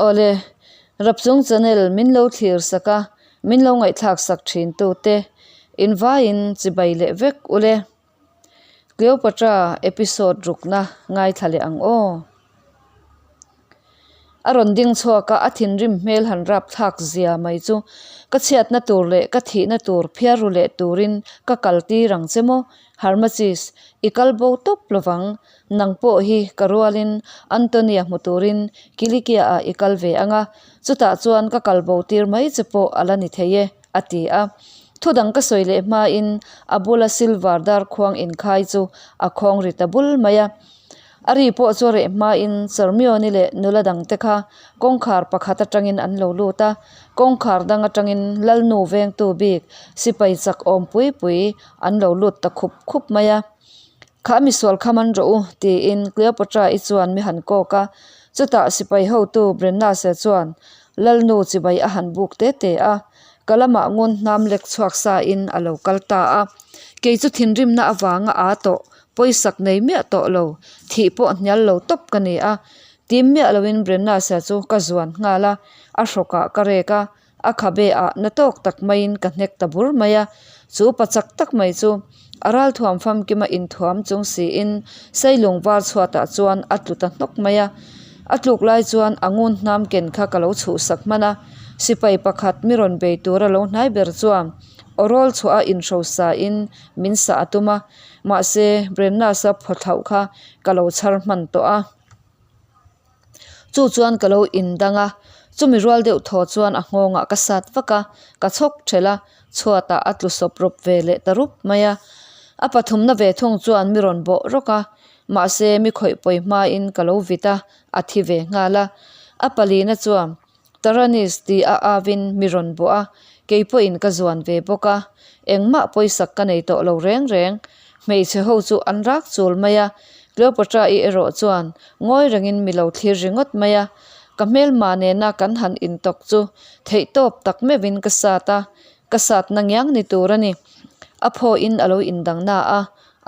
Awle, Rapchung channel min lo thlir sak a, min lo ngaihthlak sak thin tu te, invaiin chibai leh vek ule. Cleopatra episode rukna ngaithla leh ang aw. A rawn ding chhuak a, a thinrim hmel han rap thlak zia mai chu ka chhiatna tur leh ka thihna tur phiar ru leh turin ka kal tir ang che maw? Harmachis, i kal bo tawp lovang. Nang pawh hi ka rualin Antonia hmu turin Kilikia ah i kal ve ang a, chutah chuan ka kal bo tir mai che pawh a la ni thei e, a ti a. Thudang ka sawi leh hmain a bula silver darkhuang inkhai chu a khawng ri ta bul mai a. A ri pawh chu a reh hmain Charmioni leh nula dangte kha kawngkhar pakhat atangin an lo lut a, kawngkhar dang atangin Lalnu vengtu bik sipai chak awm pui pui an lo lut ta khup khup mai a. Kha misual kha man rawh u, tiin Cleopatra-i chuan mi han kawk a. Chutah sipai hotu Brennase chuan Lalnu chibai a han buk te te a, ka lamah ngun hnam lek chhuak sain a lo kal ta a. Kei chu thinrimna avanga aa tawh, pawisak nei miah tawh lo, thih pawh hnial lo tawp ka ni a. Tim miah loin Brennase chu ka zuan nghal a, a hrawkah ka rek a, A khabe ah na tawk tak maiin ka hnek ta bur mai a, chu pa chak tak mai chu a ralthuam famkima inthuam chung siin Seilung var chhuatah chuan a tlu ta hnawk mai a. A tluk lai chuan a ngun hnam ken kha ka lo chhuhsak hman a, sipai pakhat mi rawn bei tura lo hnai ber chuan aw rawl chhuah a inhrosa in min sah a tum a, mahse Brennas-a phawthlauh kha ka lo chhar hman tawh a. Chu chuan ka lo indang a, chumi rual deuh thaw chuan a nghawngah ka sat vak a, ka chhawk ṭhelh a, chhuatah a tlu sawp rawp ve leh ta rup mai a. A pathumna ve thung chuan mi rawn bawh rawk a, mahse mi khawih pawi hmain ka lo vit a, a thi ve nghal a. A palina chuan Taranis tih a avin mi rawn bawh a, kei pawhin ka zuan ve bawk a, engmah pawisak ka nei tawh lo reng reng. Hmeichhe ho chu an rak chul mai a, Cleopatra-i erawh chuan ngawi rengin mi lo thlir ringawt mai a. Ka hmelma nena kan han intawk chu theihtawp tak meuhin ka sat a, ka satna ngiang ni tur a ni. A phaw-in a lo indang na a,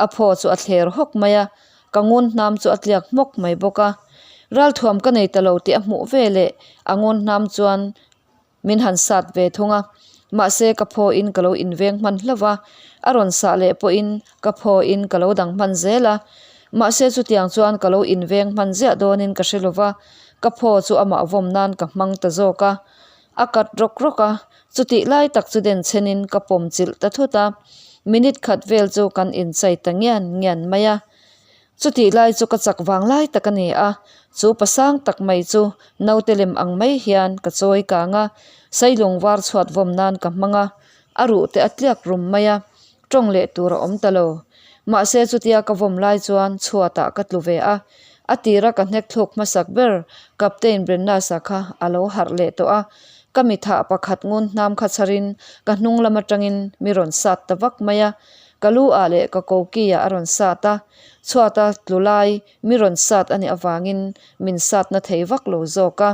a phaw chu a thler hawk mai a, Ka ngun hnam chu a tliak hmawk mai bawk a, ralthuam ka nei ta lo tih a hmuh ve leh a ngun hnam chuan min han sat ve thung a, mahse ka phawin ka lo inveng hman hlauh a, a rawn sah leh pawhin ka phawin ka lo dang hman zel a, mahse chutiang chuan ka lo inveng hman ziah dawnin ka hre lo va, ka phaw chu amah vawm nan ka hmang ta zawk a, a kat rawk rawk a, chutih lai tak chu denchhenin ka pawm chilh ta thut a, minute khat vel chu kan inchai ta ngian ngian mai a. Chutih lai chu ka chak vang lai tak a ni a, chu pasang tak mai chu naute lem ang mai hian ka chawi kang a, sailung var chhuat vawm nan ka hmang a, a ruh te a tliak rum mai a, tawng leh tur a awm ta lo. Mahse chutia ka vawm lai chuan chhuatah ka tlu ve a, a tira ka hnek thluk hmasak ber Captain Brennasa kha a lo harh leh tawh a, ka mithah pakhat ngun hnam kha chharin ka hnung lam atangin mi rawn sat ta vak mai a, Ka lu ah leh ka koki ah a rawn sat a, chhuata tlu lai mi rawn sat a nih avangin min sat na thei vak lo zawk a.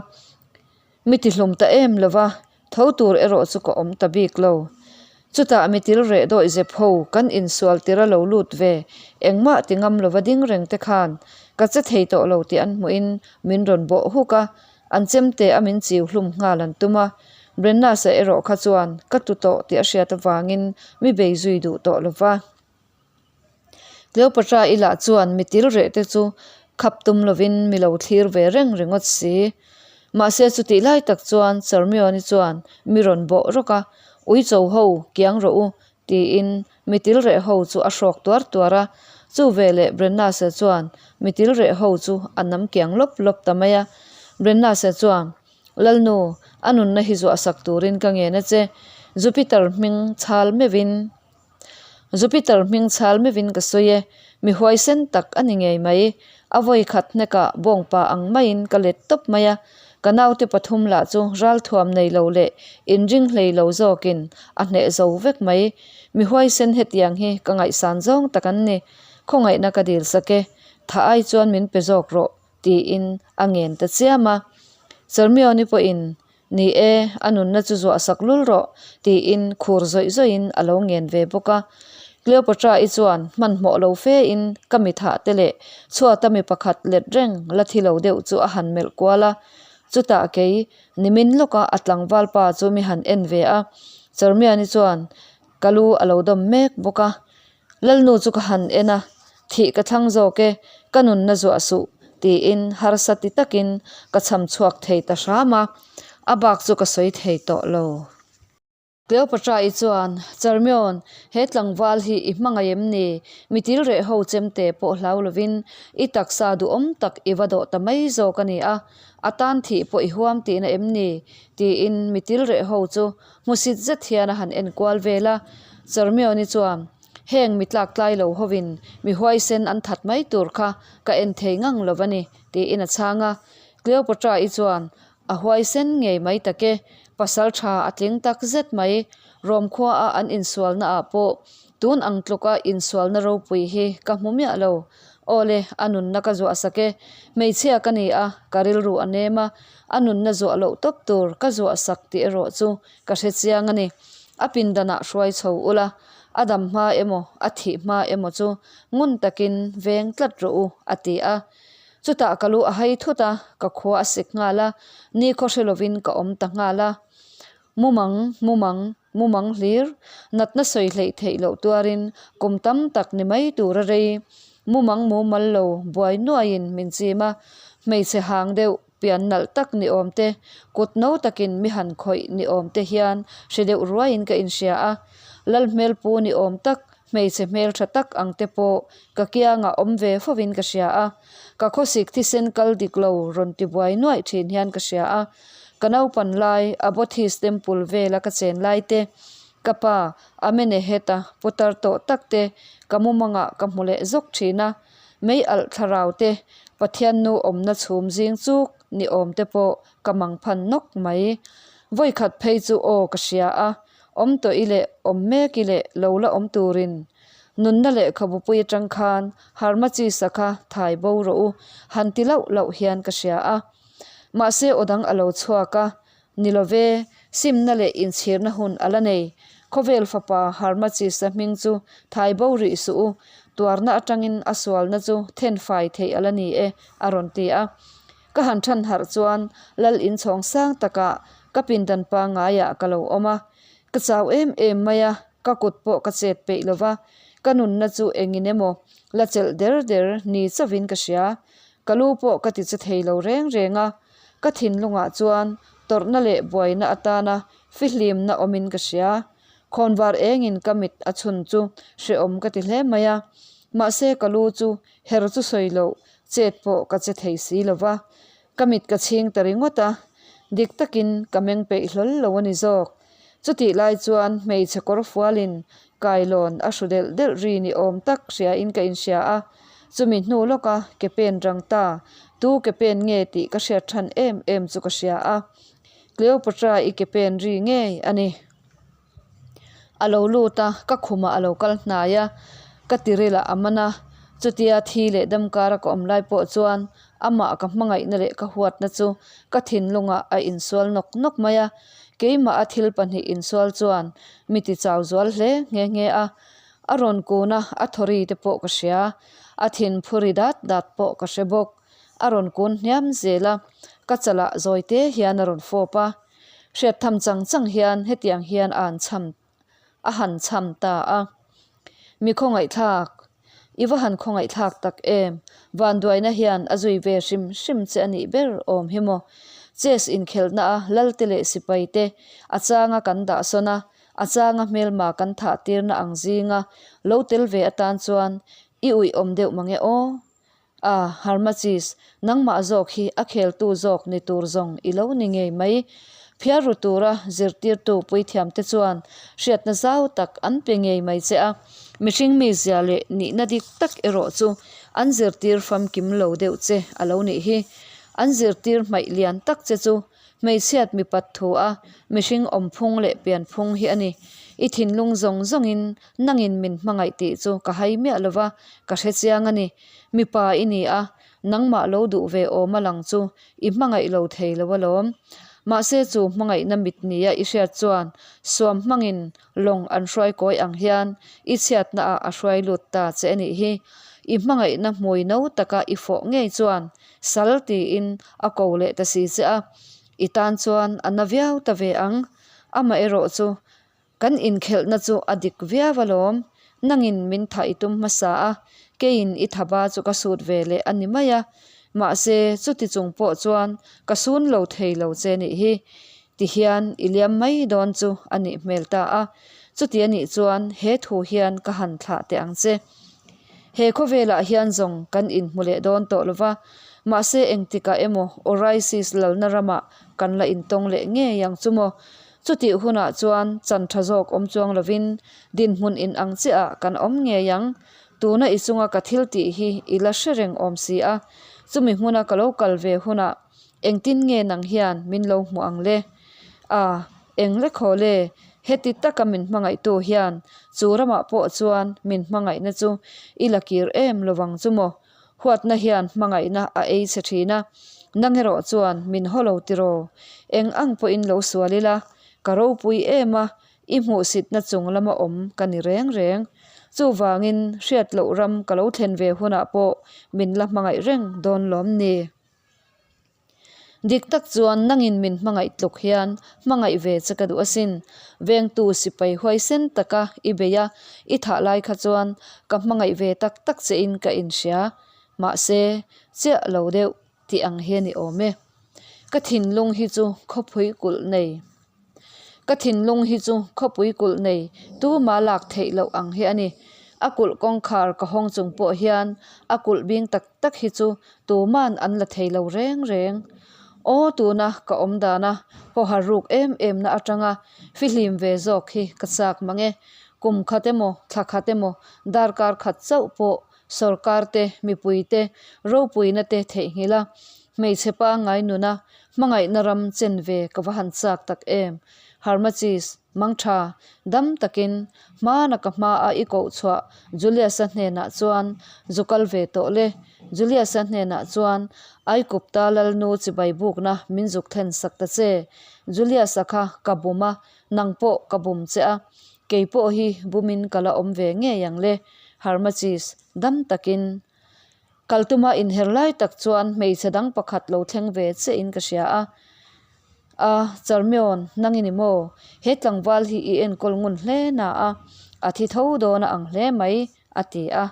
Mi ti hlum ta em lo va, tho tur erawh chu ka awm ta bik lo. Chutah mi til reh dawih zep ho kan insual tir a lo lut ve, engmah ti ngam lova ding reng te khan ka che thei tawh lo tih an hmuhin min rawn bawh huk a, An chemte a min chiu hlum nghal an tum a, Brennasa erawh kha chuan ka tu tawh tih a hriat avangin mi bei zui duh tawh lo va. Cleopatra i lah chuan mi til reh te chu khap tum lovin mi lo thlir ve reng ringawt si. Mahse chutih lai tak chuan Charmione chuan mi rawn bawh rawk a, Ui cho ho, kiang rawh u, tiin mi til reh ho chu a hrawk tuar tuar a. Chu veleh Brennase chuan mi til reh ho chu a nam kiang lawp lawp ta mai a. Brennase chuan, Lalnu, a nunna hi zuah sak turin ka ngen a che. Jupiter hming chhal meuhin Jupiter hming chhal meuhin ka sawi e. Mi huaisen tak a ni ngei mai. A vawi khat hnekah bawngpa ang maiin ka let tawp mai a. Ka naute pathum lah chu ralthuam nei lo leh inring hlei lo zawkin a hneh zo vek mai. Mi huaisen hetiang hi ka ngaihsan zawng tak an ni. Khawngaihna ka dil sak e, tha ai chuan min pe zawk rawh tiin a ngen ta chiam a. Charmioni pawhin, Ni e, a nunna chu zuah sak lul rawh tiin khur zawih zawihin a lo ngen ve bawk a. Cleopatra-i chuan hmanhmawh lo fein ka mi thah te leh chhuata mi pakhat let reng la thi lo deuh chu a han melh kual a. Chutah kei nimin lawka a tlangval pa chu mi han en ve a, Chawrmiani chuan ka lu a lo dawm mek bawk a. Lalnu chu ka han en a, thih ka thlang zawk e, ka nunna zuah suh tiin harsa ti takin ka cham chhuak thei ta hram a, a bak chu ka sawi thei tawh lo. Cleopatra-i chuan, Charmion, he tlangval hi i hmangaih em ni? Mi til reh ho chemte pawh hlau lovin i taksa duhawm tak i va dawh ta mai zawk a ni a, a tan thih pawh i huam tihna em ni? tiin mi til reh ho chu hmusit zet hian a han en kual vel a. Charmion-i chuan, Heng mi tlak tlai lo hovin mi huaisen an that mai tur kha ka en thei ngang lo va ni, tiin a chhang a. Cleopatra-i chuan, A huaisen ngei mai tak e, pasal tha a tling tak zet mai. Rom khua a an insualna ah pawh tun ang tluka insualna ropui hi ka hmu miah lo. Awle, a nunna ka zuah sak e. Hmeichhia ka ni a, ka rilru a nem a, a nunna zuah loh tawp tur ka zuah sak tih erawh chu ka hre chiang a ni. A pindanah hruai chho ula, a dam hma emaw, a thih hma emaw chu ngun takin veng tlat rawh u, a ti a. Chutah ka lu a hai thut a, ka khua a sik nghal a, nikhaw hre lovin ka awm ta nghal a. Mumang, mumang, mumang hlir, natna sawi hleih theih loh tuarin kum tam tak ni mai tur a rei. Mumang mumal lo buai nuaiin min chim a, hmeichhe hang deuh pian nalh tak ni awm te, kut no takin mi han khawih ni awm te hian hre deuh ruaiin ka inhria a. Lalhmelpu ni awm tak Hmeichhe hmeltha tak ang te pawh ka kiangah awm ve fovin ka hria a, ka khawsik thisen kal dik lo rawn ti buai nuaih thin hian ka hria a. Ka naupan lai Abothis Temple vela ka chen lai te, ka pa Ameneheta putar tawh tak te ka mumangah ka hmu leh zawk thin a. Mei alh thlarau te, Pathiannu awmna chhum zing chuk ni awm te pawh ka mangphan nawk mai. Vawikhat phei chu aw ka hria a, Awm tawh i leh awm mek i leh lo la awm turin nunna lehkhabu pui atang khan harma chi sa kha thai bo rawh u han ti lauh lauh hian ka hria a. Mahse aw dang a lo chhuak a, ni lo ve, simna leh inchhirna hun a la nei. Khawvel fapa harma chi sa hming chu thai bo rih suh u, tuarna atangin a sualna chu then fai theih a la ni e, a rawn ti a. Ka han than harh chuan lal inchhawng sang takah ka pindan pangaiah ka lo awm a, ka chau em em mai a, ka kut pawh ka chet peih lo va, ka nunna chu engin emaw la chelh der der ni chauhin ka hria. Ka lu pawh ka ti che thei lo reng reng a, ka thinlungah chuan tawrhna leh buaina atana fihlimna awmin ka hria. Khawnvar engin ka mit a chhun chu hrehawm ka ti hle mai a, mahse ka lu chu her chu sawi loh Chet pawh ka che thei si lo va, ka mit ka chhing ta ringawt a, dik takin ka meng peih hlawl lo a ni zawk. Chutih lai chuan hmeichhe kawr fualin kailawn a hru delh delh ri ni awm tak hriain ka inhria a, chumi hnu lawka ke pen rang ta, tu ke pen nge tih ka hriat than em em chu ka hria a, Cleopatra-i ke pen ri ngei a ni. A lo lut a, ka khumah a lo kal hnai a, ka tiril ah a man a, chutia thi leh dam kara ka awm lai pawh chuan amah ka hmangaihna leh ka huatna chu ka thinlungah a insual nawk nawk mai a, keimah a thil pahnih insual chuan mi ti chau zual hle nghe nghe a, a rawn kun a, a thawri te pawh ka hria, a thin phuri dat dat pawh ka hre bawk, a rawn kun hniam zel a, ka chalah zawi te hian a rawn fawp a. Hriat tham chang chang hian hetiang hian a han chham a han chham ta a. Mi khawngaihthlak, i va han khawngaihthlak tak em? Vanduaina hian a zui ve hrim hrim che a nih ber awm hi maw? Chess inkhelhna a lalte leh sipai te a changa kan dah sawn a, a changa hmelma kan thah tirna ang zinga lo tel ve atan chuan i uih awm deuh mange aw? A, Harmachis, nangmah zawk hi a kheltu zawk ni tur zawng i lo ni ngei mai. Phiar ru tura zirtirtu puithiamte chuan hriatna zau tak an pe ngei mai che a, mihring mizia leh nihna dik tak erawh chu an zirtir famkim lo deuh che a lo nih hi. An zirtir hmaih lian tak che chu hmeichhiat mipat thu a mihring awmphung leh pianphung hi a ni. I thinlung zawng zawngin nangin min hmangaih tih chu ka hai miah lo va, ka hre chiang a ni. Mipa i ni a, nangmah lo duh ve awm a lang chu i hmangaih lo thei lo alawm. Mahse chu hmangaihna mit nia i hriat chuan suam hmangin lawng an hruai kawi ang hian i chhiatna ah a hruai lut ta che a nih hi. I hmangaihna hmui no taka i fawh ngei chuan sal tiin a ko leh ta si che a, i tan chuan a na viau ta ve ang. Amaherawh chu Kan inkhelhna chu a dik viau alawm, nangin min tha i tum hmasa a, keiin i thaba chu ka sut ve leh a ni mai a, mahse chuti chung pawh chuan ka sun lo thei lo che nih hi, tihian i liam mai dawn chu a nih hmel ta a, chuti a nih chuan he thu hian ka han thlah teh ang che. He khawvelah hian zawng kan inhmu leh dawn tawh lo va, mahse engtikah emaw Orisis lalna ramah kan la intawng leh ngei ang chu maw? Chutih hunah chuan chan tha zawk awm chuang lovin dinhmun in ang chiahah kan awm ngei ang. Tuna i chunga ka thil tih hi i la hre reng awm si a, chumi hmuna ka lo kal ve hunah engtin nge nang hian min lo hmuh ang le? A, eng le khaw le, heti taka min hmangaihtu hian chu ramah pawh chuan min hmangaihna chu i la kir em lovang chu maw? Huatna hian hmangaihna a ei chhe thin a, nang erawh chuan min haw lo tiraw? Eng ang pawhin lo sual ila, ka ropui em a, i hmuhsitna chung lama awm ka ni reng reng. Chuvangin hriat loh ram ka lo thlen ve hunah pawh min la hmangaih reng dawn lawm ni? Dik tak chuan nangin min hmangaih tluk hian hmangaih ve che ka duh asin. Vengtu sipai huaisen taka i bei a, i thah lai kha chuan ka hmangaih ve tak tak che in ka inhria. Mahse, chiah lo deuh tih ang hi a ni awm e. Ka thinlung hi chu khawpui kulh nei. Ka thinlung hi chu khawpui kulh nei tuma lak theih loh ang hi a ni. A kulh kawngkhar ka hawng chung pawh hian a kulh bing tak tak hi chu tuman an la thei lo reng reng. Aw tuna ka awm dana khawhar ruk em em na atanga fihlim ve zawk hi ka chak mang e. Kum khat emaw thla khat emaw darkar khat chauh pawh Sorkar te, mipui te, ropuina te theihnghilh a, hmeichhe pangngai nuna hmangaihna ram chen ve ka va han chak tak em. Harmachis, Mangtha, dam takin hmana ka hmaa i koh chhuah Julius-a hnenah chuan zu kal ve tawh le. Julius-a hnenah chuan Aikupta lalnu chibai bukna min zuk thlen sak ta che. Julius-a kha ka bum a, nang pawh ka bum che a, kei pawh hi bumin ka la awm ve ngei ang le. Harmachis, dam takin kal tuma inher lai tak chuan hmeichhe dang pakhat lo thleng ve che in ka hria a. A, Charmion, nang i ni maw? He tlangval hi i enkawl ngun hle na a, a thi tho dawn a ang hle mai, a ti a.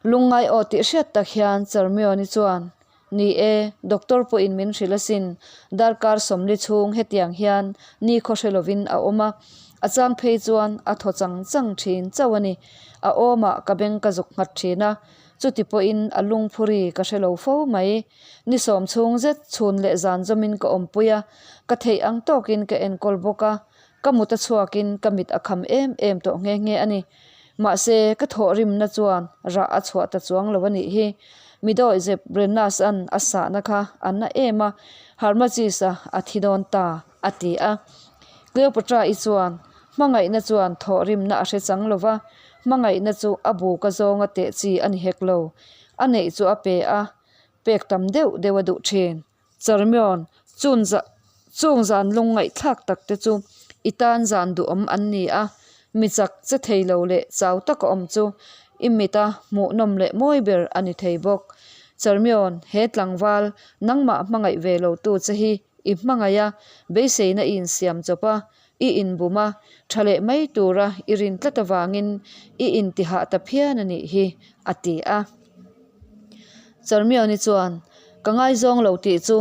Lungngai aw tih hriat tak hian Charmion-i chuan, Ni e, doctor pawhin min hrilh asin, darkar 40 chhung hetiang hian ni khaw hre lovin a awm a, a chang phei chuan a thaw chang chang thin chauh a ni. A awmah ka beng ka zuk nghat thin a, chuti pawhin a lungphuri ka hre lo fo mai. Ni sawm chhung zet chhun leh zan zawmin ka awmpui a, ka theih ang tawkin ka enkawl bawk a, Ka mut a chhuakin ka mit a kham em em tawh nghe nghe a ni. Mahse, ka thawhrimna chuan rah a chhuah ta chuang lo a nih hi. Mi dawihzep Brennas-a'n a sahna kha a na em a, Harmachis-a a thi dawn ta, a ti a. Cleopatra-i chuan hmangaihna chuan thawhrimna a hre chang lo va, hmangaihna chu a buka zawnga teh chi a ni hek lo. A neih chu a pe a, pek tam deuh deuh a duh thin. Charmion, chun za chung zan lung ngaihthlak tak te chu i tan zan duhawm an ni a, mi chak che thei lo leh chau taka awm chu i mita hmuhnawm leh mawi ber a ni thei bawk. Charmion, he tlangval nangmah hmangaih ve lo tu che hi i hmangaih a, beiseina i insiam chawp a, i inbum a, tha leh mai tura i rin tlat avangin i intihah ta phian a nih hi, a ti a. Charmioni chuan, Ka ngaizawng lo tih chu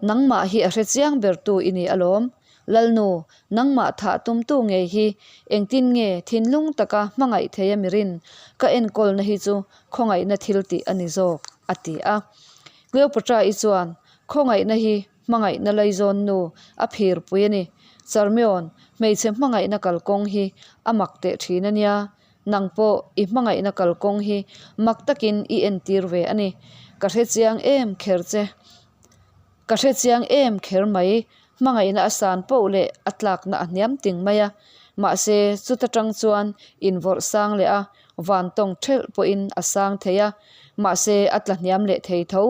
nangmah hi a hre chiang bertu i ni alawm. Lalnu, nangmah thah tumtu ngei hi engtin nge thinlung taka hmangaih thei a mirin ka enkawlna hi chu khawngaihna thil tih a ni zawk, a ti a. Cleopatra-i chuan, Khawngaihna hi Hmangaihna laizawn nu a phirpui a ni. Charmion, hmeichhe hmangaihna kalkawng hi a mak teh thin a nia. Nang pawh i hmangaihna kalkawng hi mak takin i entir ve a ni. Ka hre chiang em kher che. Ka hre chiang em kher mai. Hmangaihna a san poh leh a tlakna a hniam ting mai a. Mahse, chuta tang chuan invawrh sang leh a, van tawng thelh pawhin a sang thei a. Mahse, a tla hniam leh thei tho.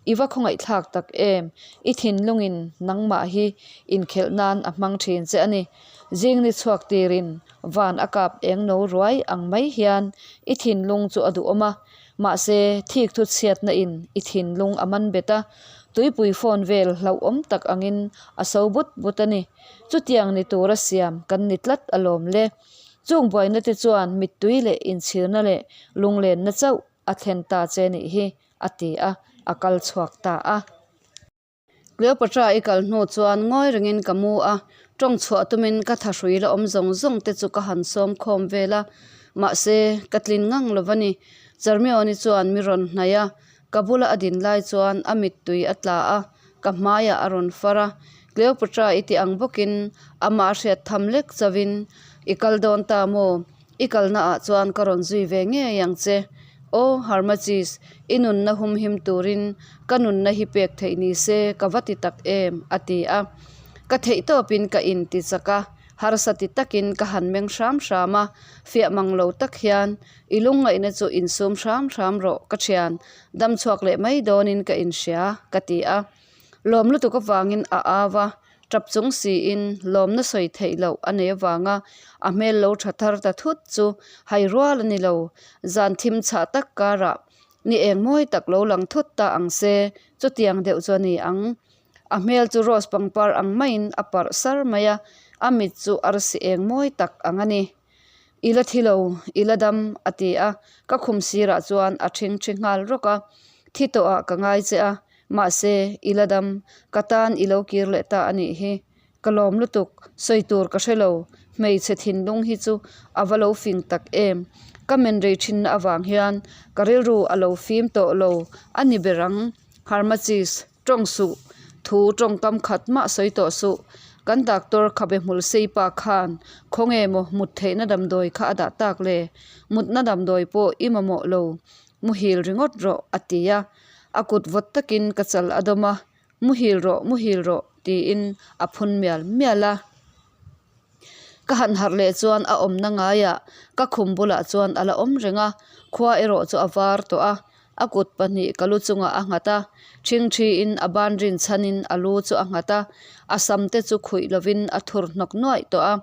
I va khawngaihthlak tak em? I thinlungin nangmah hi inkhelh nan a hmang thin che a ni. Zing ni chhuak tirin van a kap eng no ruai ang mai hian i thinlung chu a duhawm a. Mahse, thik thu chhiatna in i thinlung a man bet a, tuipui phone vel hlauhawm tak angin a so but but a ni. Chutiang ni tura siam kan ni tlat alawm le. Chung buaina te chuan mittui leh inchhirna leh lunglenna chauh a thlen ta che nih hi, a ti a, a kal chhuak ta a. Cleopatra i kal hnu chuan ngawi rengin ka mu a, tawng chhuah tumin ka thahrui la awm zawng zawng te chu ka han sawm khawm vel a, mahse ka tlin ngang lo va ni. Charmione chuan mi rawn hnaih a, ka bula a din lai chuan a mittui a tla a, ka hmaiah a rawn far a. Cleopatra i ti ang bawkin amah a hriat tham lek chauhin i kal dawn ta maw? I kalna ah chuan ka rawn zui ve ngei ang che. Aw, Harmachis, i nunna humhim turin ka nunna hi pek theih ni se ka va ti tak em? a ti a. Ka theih tawpin ka in ti chak a, harsa ti takin ka han meng hram hram a, fiah mang lo tak hian i lungngaihna chu insum hram hram rawh ka thian, dam chhuak leh mai dawnin ka inhria, ka ti a. Lawm lutuk avangin a au a, Tap chung siin lawmna sawi theih loh a nei avanga a hmel lo tha thar ta thut chu hai rual a ni lo. Zan thim chhah tak karah ni eng mawi tak lo lang thut ta ang se, chutiang deuh chu a ni ang. A hmel chu rose pangpar ang maiin a parh sar mai a, a mit chu arsi eng mawi tak ang a ni. I la thi lo, i la dam, a ti a, ka khum sirah chuan a ṭhing ṭhi nghal rawk a. Thi tawhah ka ngai che a, mahse, i la dam, ka tan i lo kir leh ta a nih hi. Ka lawm lutuk, sawi tur ka hre lo, hmeichhe thinlung hi chu a va lo fing tak em. Ka men rei ṭhinna avang hian ka rilru a lo fim tawh lo a ni ber ang, Harmachis. Tawng suh, thu tawngkam khat mah sawi tawh suh. Kan doctor khabe hmul sei pa khan khawnge maw mut theihna damdawi kha a dah tak le? Mutna damdawi pawh i mamawh lo, muhil ringawt rawh a ti a. A kut vawt takin ka chal a dawm a, muhil rawh, muhil rawh tiin a phun mial mial a. Ka han harh leh chuan a awmna ngaiah ka khum bulah chuan a la awm reng a, khua erawh chu a var tawh a, a kut pahnih ka lu chungah a nghat a, ṭhingṭhiin a ban rin chhanin a lu chu a nghat a, a sam te chu khuih lovin a thur hnawk nuaih tawh a,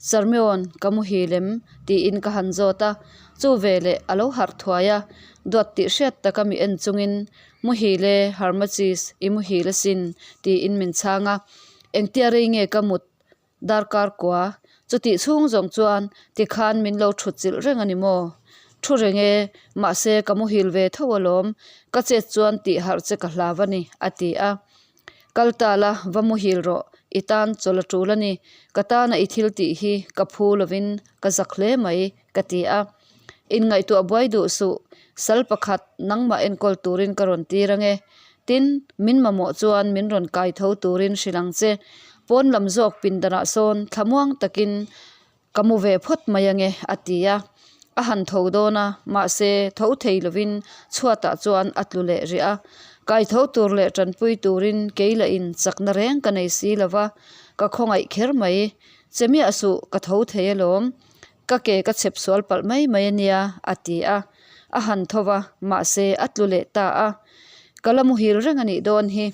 Charmion ka muhil em? tiin ka han zawt a, chu veleh a lo harh thuai a, duat tih hriat taka mi en chungin muhil e Harmachis i muhil asin tiin min chhang a, engtia rei nge ka mut Darkar kua, chutih chhung zawng chuan tikhan min lo thut chilh reng a ni maw? Thu reng e, mahse ka muhil ve tho alawm, ka chet chuan tih harh che ka hlau a ni, a ti a. Kal ta la, va muhil rawh, i tan chawlh a tul a ni, ka tana i thil tih hi ka phu lovin ka zak hle mai, ka ti a. Inngaihtuah buai duh suh, sal pakhat nangmah enkawl turin ka rawn tir ange. Tin, min mamawh chuan min rawn kai tho turin hrilh ang che. Pawn lam zawk pindanah sawn thlamuang takin ka mu ve phawt mai ange, a ti a. A han tho dawn a, mahse tho thei lovin chhuatah chuan a tlu leh rih a. Kai tho tur leh tanpui turin kei lahin chakna reng ka nei si lo va, ka khawngaih kher mai. Che miah suh, ka tho thei alawm. Ka ke ka chhep sual palh mai mai a nia, a ti a. A han tho va, mahse a tlu leh ta a. Ka la muhil reng a nih dawn hi.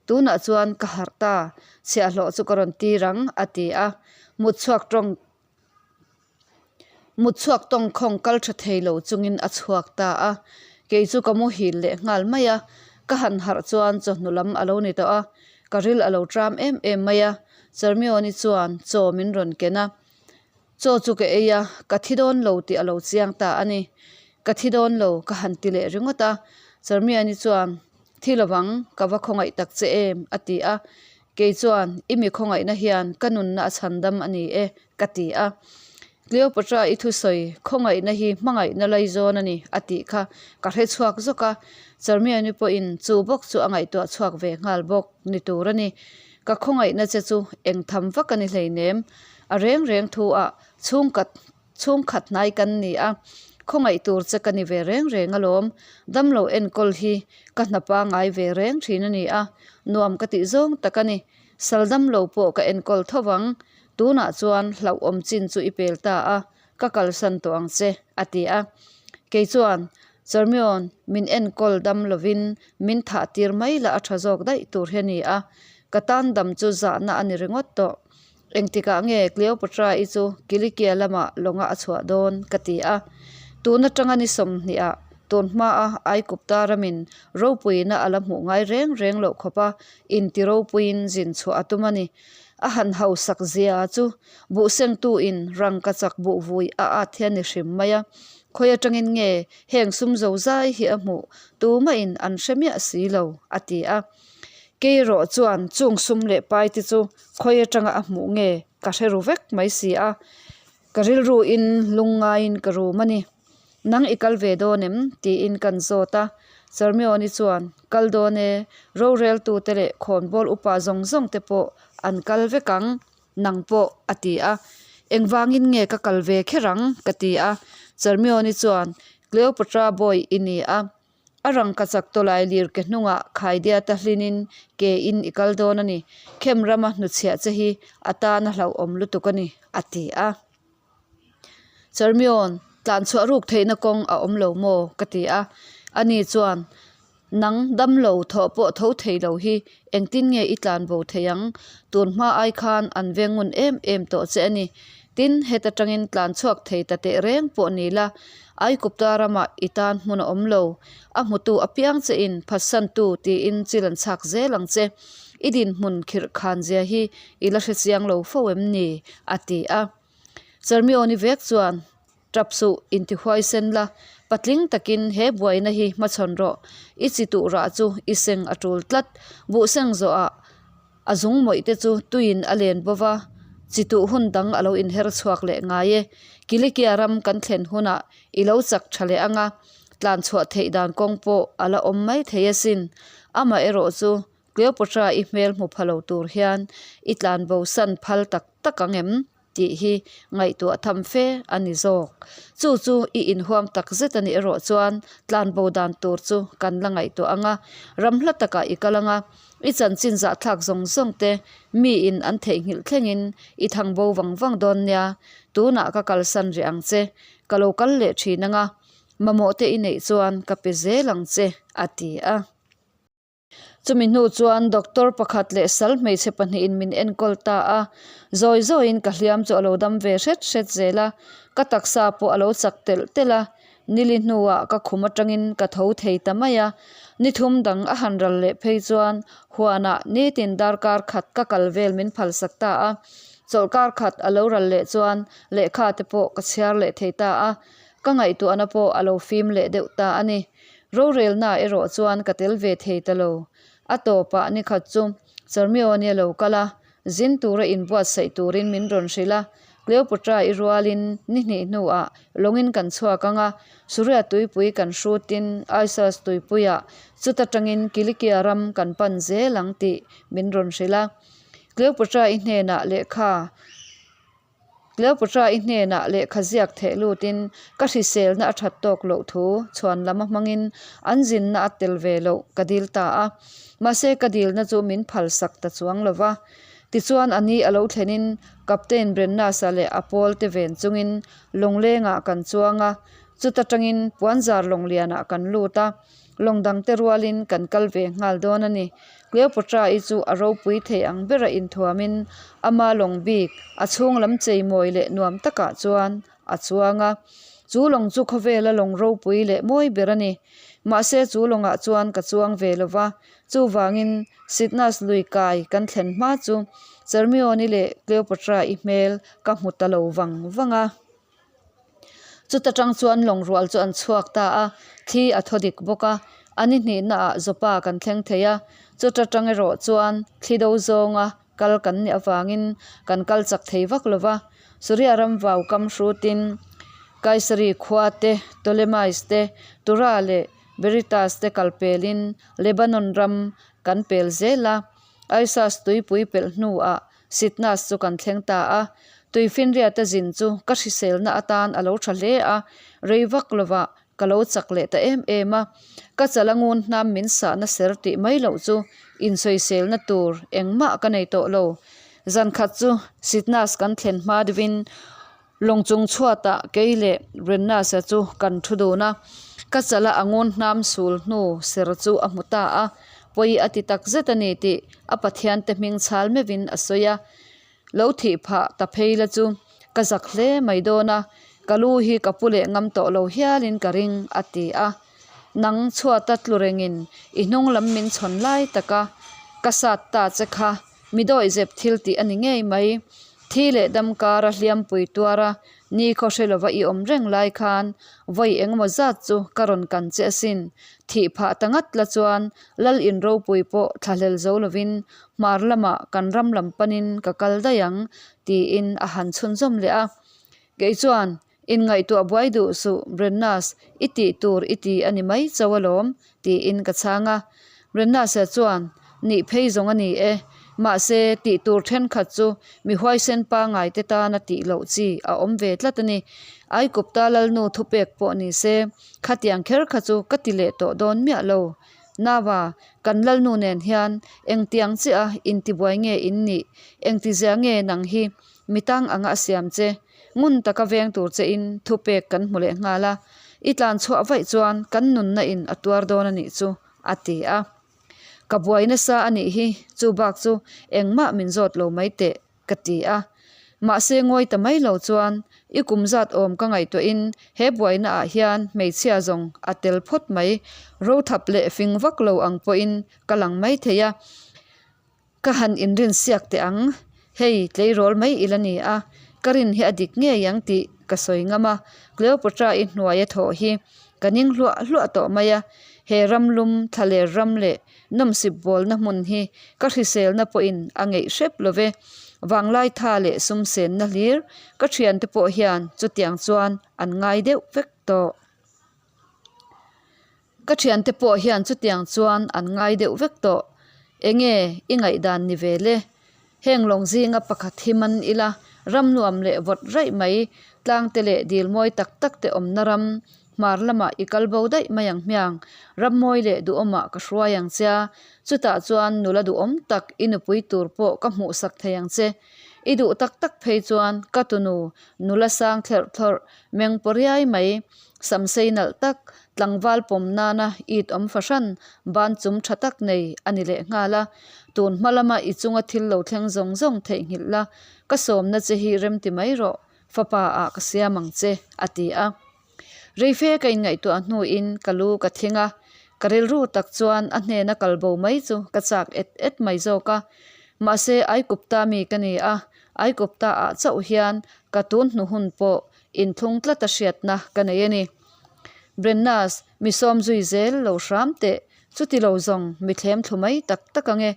Tunah chuan ka harh ta, chhiahhlawh chu ka rawn tir ang, a ti a. Mut chhuak tawng Mut chhuak tawngkhawng kal tha thei lo chungin a chhuak ta a. Kei chu ka muhil leh nghal mai a. Ka han harh chuan chawhnu lam a lo ni tawh a. Ka ril a lo tram em em mai a. Charmione chuan chaw min rawn ken a. Chaw chu ka ei a, ka thi dawn lo tih a lo chiang ta a ni. Ka thi dawn lo ka han ti leh ringawt a, Charmiani chuan, Thi lovang, ka va khawngaih tak che em? a ti a. Kei chuan, I mi khawngaihna hian ka nunna a chhandam a ni e, ka ti a. Cleopatra i thusawi, khawngaihna hi hmangaihna laizawn a ni, a tih kha ka hre chhuak zawk a. Charmiani pawhin chu bawk chu a ngaihtuah chhuak ve nghal bawk ni tur a ni. Ka khawngaihna che chu eng tham vak a ni hleinem. A reng reng thu ah chhungkat chhungkhat hnai kan ni a, khawngaih tur che ka ni ve reng reng alawm. Damlo enkawl hi ka hna pangai ve reng thin a ni a, nuam ka tih zawng tak a ni. Sal damlo pawh ka enkawl tho vang. Tunah chuan hlauhawm chin chu i pel ta a, ka kalsan tawh ang che, a ti a. Kei chuan. Charmion, min enkawl dam lovin min thah tir mai la a tha zawk daih tur hi a ni a, ka tan dam chu zahna a ni ringawt tawh. Engtikah nge Cleopatra-i chu Kilikia lamah lawnga a chhuah dawn? ka ti a. Tun atanga ni sawmhnihah tun hmaa Aikupta ramin ropuina a la hmuh ngai reng reng loh khawpa inti ropuiin zin chhuah a tum a ni. A han hausak zia chu buhsengtuin rangka chak buh vui a at hi a ni hrim mai a. Khawi atangin nge heng sum zo zai hi a hmuh tumahin an hre miah si lo, a ti a. Kei erawh chuan chung sum leh pai te chu khawi atanga a hmuh nge ka hre ru vek mai si a, ka rilru in lung ngaiin ka rum a ni. Nang i kal ve dawn em? tiin kan zawt a. Charmioni chuan, Kal dawn e, roreltu te leh khawnbawl upa zawng zawng te pawh an kal vek ang, nang pawh, a ti a. Engvangin nge ka kal ve kher ang? ka ti a. Charmioni chuan, Cleopatra bawi i ni a, A rangka chak tawlai lir ke hnungah khaidiata hlinin ke in i kal dawn a ni. Khem rama hnuchhiah che hi a tan a hlauhawm lutuk a ni, a ti a. Charmion, tlanchhuah ruk theihna kawng a awm lo maw? ka ti a. Ani chuan, Nang damlo thawh pawh tho thei lo hi engtin nge i tlan bo thei ang? Tun hma ai khan an veng ngun em em tawh che a ni. Tin, heta tangin tlan chhuak thei ta teh reng pawh ni la, Aikupta ramah i tan hmun a awm lo. A hmutu apiang che in phatsantu tiin chil an chhak zel ang che. I dinhmun khirh khan zia hi i la hre chiang lo fo em ni? a ti a. Charmioni vek chuan, Tap suh, intihuai sen la, patling takin he buaina hi hmachhawn rawh. I chi tuh rah chu i seng a tul tlat. Buh seng zawhah A zung mawih te chu tuiin a len bo va, chi tuh hun dang a lo inher chhuak leh ngai e. Kilikia ram kan thlen hunah i lo chak tha leh ang a, tlan chhuah theih dan kawng pawh a la awm mai thei asin. Amaherawh chu Cleopatra i hmel hmu pha lo tur hian i tlan bo san phal tak tak ang em? Tih hi ngaihtuah tham fe a ni zawk. Chu chu i inhuam tak zet a nih erawh chuan tlanbo dan tur chu kan la ngaihtuah ang a, ram hla takah i kal ang a, i chanchin zahthlak zawng zawng te miin an theihnghilh thlengin i thang bo vang vang dawn nia, tunah ka kalsan rih ang che, ka lo kal leh thin ang a, mamawh te i neih chuan ka pe zel ang che, a ti a. Chumi hnu chuan doctor pakhat leh sal hmeichhe pahnihin min enkawl ta a, zawi zawiin ka hliam chu a lo dam ve hret hret zel a, ka taksa pawh a lo chak telh telh a, nili hnuah ka khum atangin ka tho thei ta mai a, ni thum dang a han ral leh phei chuan huanah nitin darkar khat ka kal vel min phalsak ta a, chawlhkar khat a lo ral leh chuan lehkha te pawh ka chhiar leh thei ta a, ka ngaihtuahna pawh a lo fim leh deuh ta a ni. Rorelna erawh chuan ka tel ve thei ta lo. A tawpah nikhat chu Charmioni a lo kal a, zin tura inbuatsaih turin min rawn hrilh a. Cleopatra i rualin ni hnih hnuah lawngin kan chhuak ang a, Suria tuipui kan hrutin Issus tuipuiah chuta tangin Kilikia ram kan pan zel ang tih min rawn hrilh a. Cleopatra i hnenah lehkha. Cleopatra-i hnenah lehkha ziak theh lutin ka hriselna a that tawk loh thu chhuan lam a hmangin an zinna a tel ve loh ka dil ta a. Mahse ka dilna chu min phalsak ta chuang lo va. Tichuan a ni a lo thlenin Captain Brennus-a leh a pawl te ven chungin lawnglengah kan chuang a, chuta tangin puanzar lawnglianah kan lut a. Lawng dangte rualin kan kal ve nghal dawn a ni. Cleopatra-i chu a ropui thei ang bera inthuamin ama lawng bik a chhung lam chei mawi leh nuam takah chuan a chuang a. Chu lawng chu khawvela lawng ropui leh mawi ber a ni. Mahse chu lawngah chuan ka chuang ve lo va, chuvangin Sydnas lui kai kan thlen hma chu Charmion-i leh Cleopatra-i hmel ka hmu ta lo vang vang a. Chuta tang chuan lawng rual chu an chhuak ta a, thli a thaw dik bawk a, a ni hnihnaah Joppa kan thleng thei a, chuta tang erawh chuan thli do zawnga kal kan nih avangin kan kal chak thei vak lo va. Suria ram vau kam hrutin Kaisari khua te, Ptolemais te, Tura leh Beritas te kal pelin Lebanon ram kan pel zel a, Aisas tuipui pelh hnuah Sitnas chu kan thleng ta a, Tuifinriata zin chu ka hriselna atan a lo tha hle a, rei vak lovah ka lo chak leh ta em em a. Ka chala ngun hnam min sahna ser tih mai loh chu insawiselna tur engmah ka nei tawh lo. Zankhat chu Sitnas kan thlen hma deuhin Lawng chung chhuatah kei leh Brennus-a chu kan thu dun a. Ka chala a ngun hnam sul hnu ser chu a hmu ta a, pawi a ti tak zet a ni tih a Pathiante hming chhal meuhin a sawi a. Lo thih phah ta phei la chu ka zak hle mai dawn a, ka lu hi ka pu leh ngam tawh lo hialin ka ring a ti a. Nang chhuata tlu rengin i hnung lam min chhawn lai taka ka sat ta che kha mi dawihzep thil tih a ni ngei mai. Thi leh dam kara hliampui tuara ni khaw hre lova i awm reng lai khan vawi engemaw zat chu ka rawn kan che asin. Thih phah ta ngat la chuan Lal in ropui pawh thlahlel zo lovin hmar lamah kan ram lam panin ka kal daih ang tiin a han chhunzawm leh a. Kei chuan Inngaihtuah buai duh suh Brennas, i tih tur i ti a ni mai chauh alawm, tiin ka chhang a. Brennas-a chuan, Nih phei zawng a ni e. Mahse, tih tur thenkhat chu mi huaisen pangaite tana tih loh chi a awm ve tlat a ni. Aikupta Lalnu thupek pawh ni se, khatiang kher kha chu ka ti leh tawh dawn miah lo. Naua, kan Lalnu nen hian engtiang chiah a intibuai nge in nih? Engtizia nge nang hi mi tang anga a siam che? Ngun taka veng tur che in thupek kan hmu leh nghal a, i tlan chhuah vaih chuan kan nunna in a tuar dawn a nih chu, a ti a. Ka buai nasa a nih hi, chu bak chu engmah min zawt lo mai teh, ka ti a. Mahse ngawi ta mai lo chuan i kum zat awm ka ngaihtuah in he buaina ah hian hmeichhia zawng a tel phawt mai, rothap leh fing vak lo ang pawhin ka lang mai thei a. Ka han inrin siak teh ang, hei tleirawl mai ila ni a, ka rin hi a dik ngei ang tih ka sawi ngam a, Cleopatra-i hnuaia thawh hi ka ning hluah hluah tawh mai a, he ram lum thlaler ram leh nawmsip bawlna hmun hi ka hriselna pawhin a ngeih hrep lo ve, vanglai tha leh sumsenna hlir ka thiante pawh hian chutiang chuan an ngai deuh vek tawh. Ka thiante pawh hian chutiang chuan an ngai deuh vek tawh. Enge i ngaihdan ni ve le? Heng lawng zinga pakhat hi man ila, ram nuam leh vawt raih mai, tlangte leh dil mawi tak tak te awmna ram, hmar lamah i kal bo daih mai ang hmiang, ram mawi leh duhawmah ka hruai ang che a, chutah chuan nula duhawm tak i nupui tur pawh ka hmuhsak thei ang che. I duh tak tak phei chuan ka tunu nula sang thlerh thlawrh meng paw riai mai. Samsei nalh tak, tlangval pawm nana it awm fahran, ban chum tha tak nei a ni leh nghal a. Tun hma lama i chunga thil lo thleng zawng zawng theihnghilh la, ka sawmna che hi remti mai rawh, fapa ah ka siam ang che, a ti a. Reife ka inngaihtuah hnuin ka lu ka thing a, ka rilru tak chuan a hnena kal bo mai chu ka chak et et mai zawk a. Mahse Aikupta mi ka ni a, Aikupta ah chauh hian ka tun hnu hun pawh Inthlung tlata hriatna ka nei a ni. Brennas, mi sawm zui zel lo hram teh, chuti lo zawng mi thlem thlu mai tak tak ang e.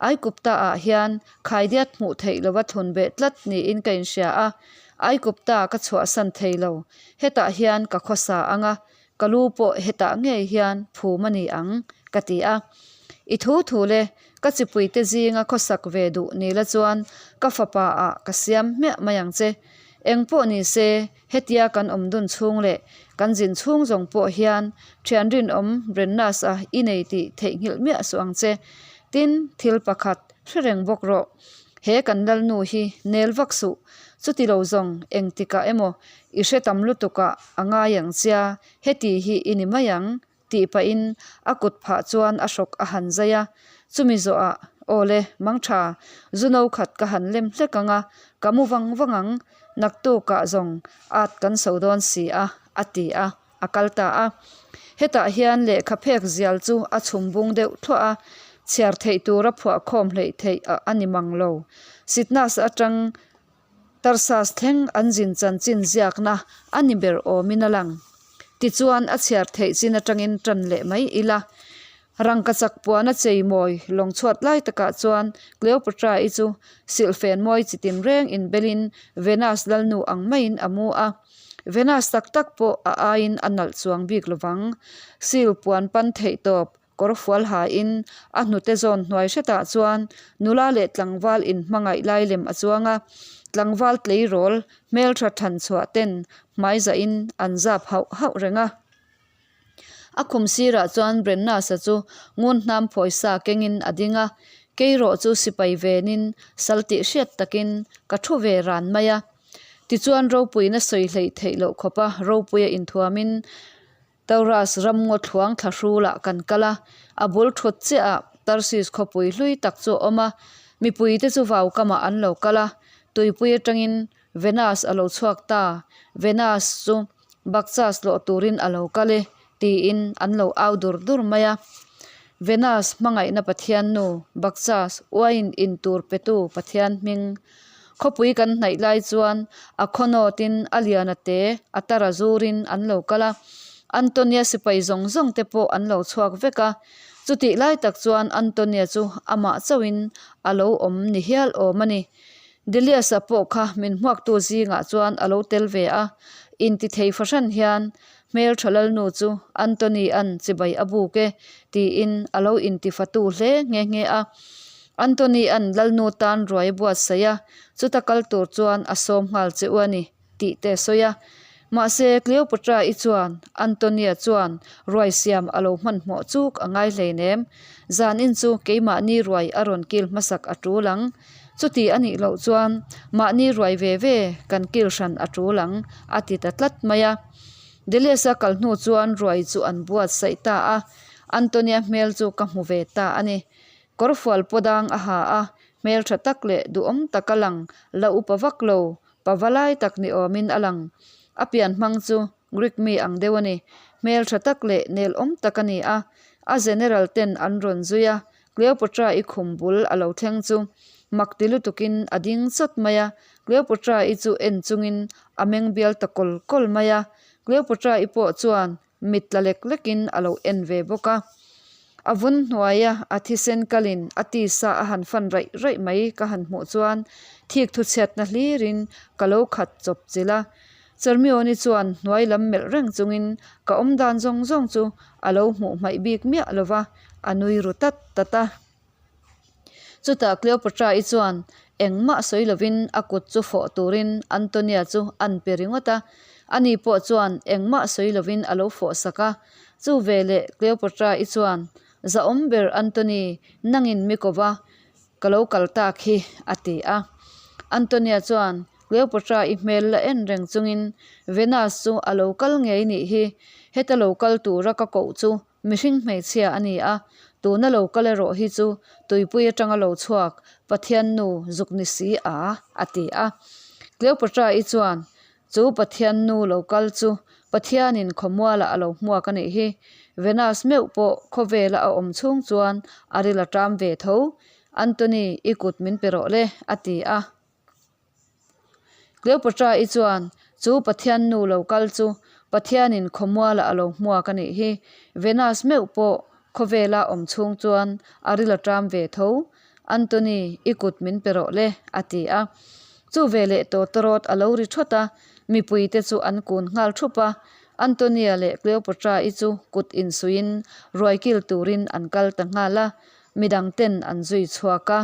Aikupta ah hian khaidiat hmuh theih lova thlun beh tlat niin ka inhria a, Aikupta ka chhuahsan thei lo, hetah hian ka khawsa ang a, ka lu pawh hetah ngei hian phum a ni ang, ka ti a. I thu thu le, ka chipuite zinga khawsak ve duh ni la chuan ka fapa ah ka siam hmiah mai ang che. Eng pawh ni se, hetia kan awm dun chhung leh kan zin chhung zawng pawh hian thian rinawm Brennas-a i nei tih theihnghilh miah suh ang che. Tin, thil pakhat hre reng bawk rawh. He kan lalnu hi nel vak suh. Chuti lo zawng engtikah emaw i hre tam lutukah a ngai ang chia, heti hi i ni mai ang. Tih pahin a kut phah chuan a hrawk a han zai a, chumi zawhah, Aw le, mang tha, zu no khat ka han lem hlek ang a, ka mu vang vang ang, naktukah zawng at kan so dawn si a, a ti a, a kal ta a. Hetah hian lehkha phek zial chu a chhum bung deuh thluah a, chhiar theih tura phuahkhawm hleih theih a ni mang lo. Sitnas atang Tarsas thleng an zin chanchin ziakna a ni ber awmin a lang. Tichuan a chhiar theih chin atangin tan leh mai ila. Rangkachak puana chei mawi lawng chhuat lai takah chuan Cleopatra-i chu silhfen mawi chitin reng inbelin Venus lalnu ang maiin a mu a. Venus tak tak pawh a aiin a nalh chuang bik lovang. Sil puan pan theih tawp Kawr fual hain a hnute zawn hnuai hretah chuan nula leh tlangval inhmangaih lai lem a chuang a, tlangval tleirawl hmeltha than chhuah ten hmai zahin an zap hauh hauh reng a. A khum sirah chuan Brennas-a chu ngun hnam phawisa kengin a ding a, keirawh chu sipai venin sal tih hriat takin ka thu ve ran mai a. Tichuan ropuina sawi hleih theih loh khawpa ropuia inthuamin. Taurus ramngaw thluang thla hrulah kan kal a, a bul thut chiahah Tarsis khawpui hlui tak chu a awm a, mipuite chu vaukamah an lo kal a, tuipui atangin Venus a lo chhuak ta, Venus chu Bakchas lawh turin a lo kal e, tiin an lo au dur dur mai a. Venus hmangaihna pathian nu, Bakchas uaiin in tur petu pathian hming. Khawpui kan hnaih lai chuan a khawnawtin a lian a te a tara zurin an lo kal a, Antonia sipai zawng zawng te pawh an lo chhuak vek a. Chutih lai tak chuan Antonia chu amah chauhin a lo awm ni hial awm a ni. Delius-a pawh kha min hmuaktu zingah chuan a lo tel ve a, intithei fahran hian hmeltha lalnu chu Antony-a'n chibai a buk e tiin a lo intifatu hle nghe nghe a. Antony-a'n lalnu tan ruai a buatsaih a, chuta kal tur chuan a sawm nghal che u a ni. Tih te a sawi a. Mahse, Cleopatra-i chuan Antonia chuan ruai siam a lo hmanhmawh chuk a ngai hleinem. Zanin chu keimahni ruai a rawn kil hmasak a tul ang. Chuti a nih loh chuan mahni ruai ve ve kan kil hran a tul ang, a ti ta tlat mai a. Delius-a kal hnu chuan ruai chu an buatsaih ta a, Antonia hmel chu ka hmu ve ta a ni. Kawrfual pawdang a ha a, hmeltha tak leh duhawm tak a lang, la upa vak lo, Pa valai tak ni awmin a lang. A pian hmang chu Greek mi ang deuh a ni. Hmel tha tak leh nel awm tak a ni a. A general ten an rawn zui a, Cleopatra-i khum bul a lo thleng chu mak ti lutukin a ding chawt mai a. Cleopatra-i chu en chungin a meng bial ta kawl kawl mai a. Cleopatra-i pawh chuan mit tla lek lekin a lo en ve bawk a. A vun hnuaia a thisen kalin a tisa a han fan raih raih mai ka han hmuh chuan thik thu chhiatna hlirin ka lo khat chawp chilh a. Charmione chuan hnuai lam melh reng chungin ka awm dan zawng zawng chu a lo hmuh hmaih bik miah lo va, a nui ru tat tat a. Chutah Cleopatra-i chuan engmah sawi lovin a kut chu fawh turin Antonia chu an pe ringawt a, ani pawh chuan engmah sawi lovin a lo fawh sak a. Chu veleh Cleopatra-i chuan, Zahawm ber Antony, nangin mi ko va, ka lo kal tak hi, a ti a. Antonia chuan Cleopatra-i hmel la en reng chungin, Venus chu a lo kal ngei nih hi, heta lo kal tura ka koh chu Mihring hmeichhia a ni a, tuna lo kal erawh hi chu tuipui atanga lo chhuak Pathian nu zuk ni si a, a ti a. Cleopatra-i chuan, Chu Pathian nu lo kal chu Pathianin khawmualah a lo hmuak a nih hi. Venus meuh pawh khawvela a awm chhung chuan a ril a ṭam ve tho. Antony, i kut min pe rawh le, a ti a. Cleopatra-i chuan chu Pathian nu lo kal chu Pathianin khawmualah a lo hmuak a nih hi. Venus meuh pawh khawvela awm chhung chuan a ril a ṭam ve tho. Antony, i kut min pe rawh le, a ti a. Chu veleh tawtawrawt a lo ri thawt a, mipuite chu an kun nghal thup a. Antonia leh Cleopatra-i chu kut insuiin ruai kil turin an kal ta nghal a, midangten an zui chhuak a.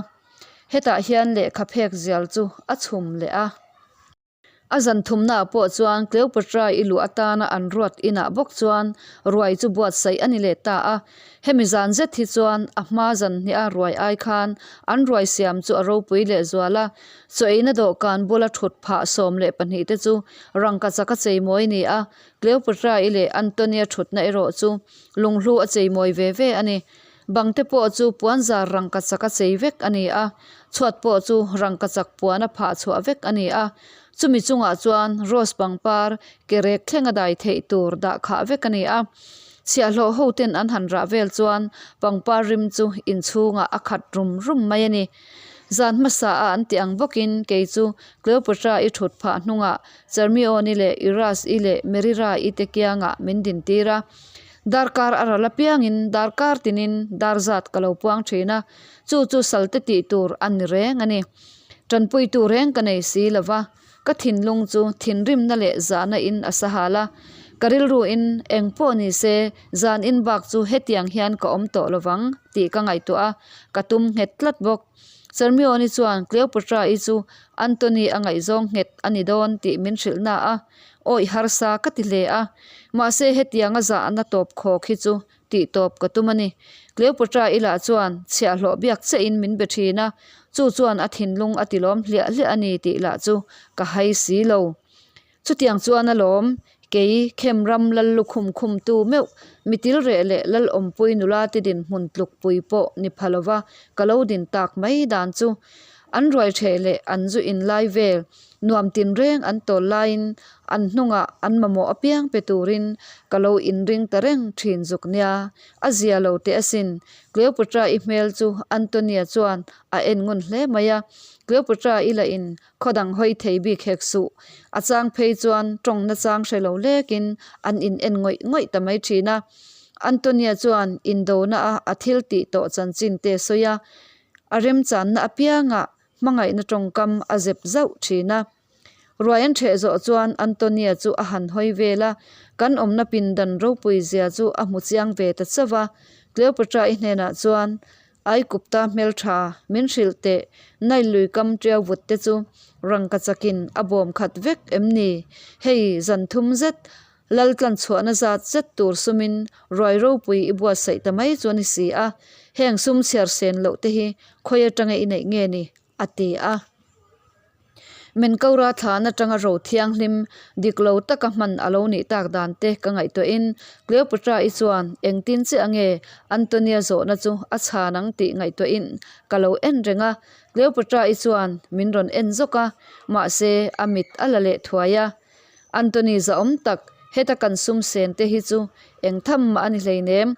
Hetah hian lehkha phek zial chu a chhum leh a. A zan thumnaah pawh chuan Cleopatra i luh atana an ruat inah bawk chuan ruai chu buatsaih a ni leh ta a. Hemi zan zet hi chuan a hma zan hniha ruai ai khan an ruai siam chu a ropui leh zual a. Chaw eina dawhkan bula thut phah 12 te chu rangkachak a cheimawi a ni a. Cleopatra i leh Antonia thutna erawh chu lunghlu a cheimawi ve ve a ni. Bang te pawh chu puanzar rangkachak a chei vek a ni a, chhuat pawh chu rangkachak puan a phah chhuah vek a ni a, chumi chungah chuan rose pangpar ke rek thleng a dai theih tur dah khah vek a ni a. Chhiahhlawh ho ten an han rah vel chuan pangpar rim chu inchhungah a khat rum rum mai a ni. Zan hmasa a an tih ang bawkin kei chu Cleopatra-i thut phah hnungah Charmion-i leh Iras-i leh Merira-i te kiangah min dintir a. Darkar a ral apiangin darkar tinin dar zat ka lo puang thin a, chu chu salte tih tur a ni reng a ni. Tanpuitu reng ka nei si lo va, ka thinlung chu thinrimna leh zahna in a sa hal a, ka rilruin eng pawh ni se zan in bak chu hetiang hian ka awm tawh lo vang tih ka ngaihtuah a, ka tum nghet tlat bawk. Charmione chuan Cleopatra-i chu Antony a ngaihzawng nghet a ni dawn tih min hrilh na a, Awih harsa ka ti hle a, mahse hetianga zahna tawp khawk hi chu tih tawp ka tum a ni. Cleopatra i lah chuan chhiahhlawh biak chiahin min be thin a, chu chuan a thinlung a tilawm hliah hliah a ni tih lah chu ka hai si lo. Chutiang chuan alawm. Kei, Khem ram lal lukhum khumtu meuh, mitil reh leh lal awmpui nula te dinhmun tlukpui pawh ni pha lova ka lo din tak mai dan chu an ruai ṭheh leh an zu inlai vel nuam tinreng an tawl laiin an hnungah an mamawh apiang pe turin ka lo inring ta reng ṭhin zuk nia. A zia lo teh asin. Cleopatra-i hmel chu Antonia chuan a en ngun hle mai a. Cleopatra-i lah in khaw dang hawi thei bik hek suh. A chang phei chuan tawng nachang hre lo lekin an in en ngawih ngawih ta mai thin a. Antonia chuan indona a a thil tih tawh chanchin te sawi a, a remchanna apiangah hmangaihna tawngkam a zep zauh thin a. Ruai an ṭheh zawh chuan Antonia chu a han hawi vel a, kan awmna pindan ropui zia chu a hmu chiang ve ta chauh a. Cleopatra-i hnenah chuan Aikupta hmeltha min hrilh teh, Nile lui kam ṭiau vut te chu rangka chakin a bawm khat vek em ni? Hei zan thum zet lal tlan chhuahna zat zet tur sumin ruai ropui i buatsaih ta mai chu a ni si a, heng sum chhiar sen loh te hi khawi atanga i neih nge ni? a ti a. Menkora thlan atanga ro thianghlim dik lo taka hman a lo nih tak dan te ka ngaihtuahin Cleopatra-i chuan engtin che ange Antonia zawhna chu a chhan ang tih ngaihtuahin ka lo en reng a. Cleopatra-i chuan min rawn en zawk a, mahse a mit a la leh thuai a. Anthony zahawm tak, heta kan sum sen te hi chu eng tham mah a ni hleinem.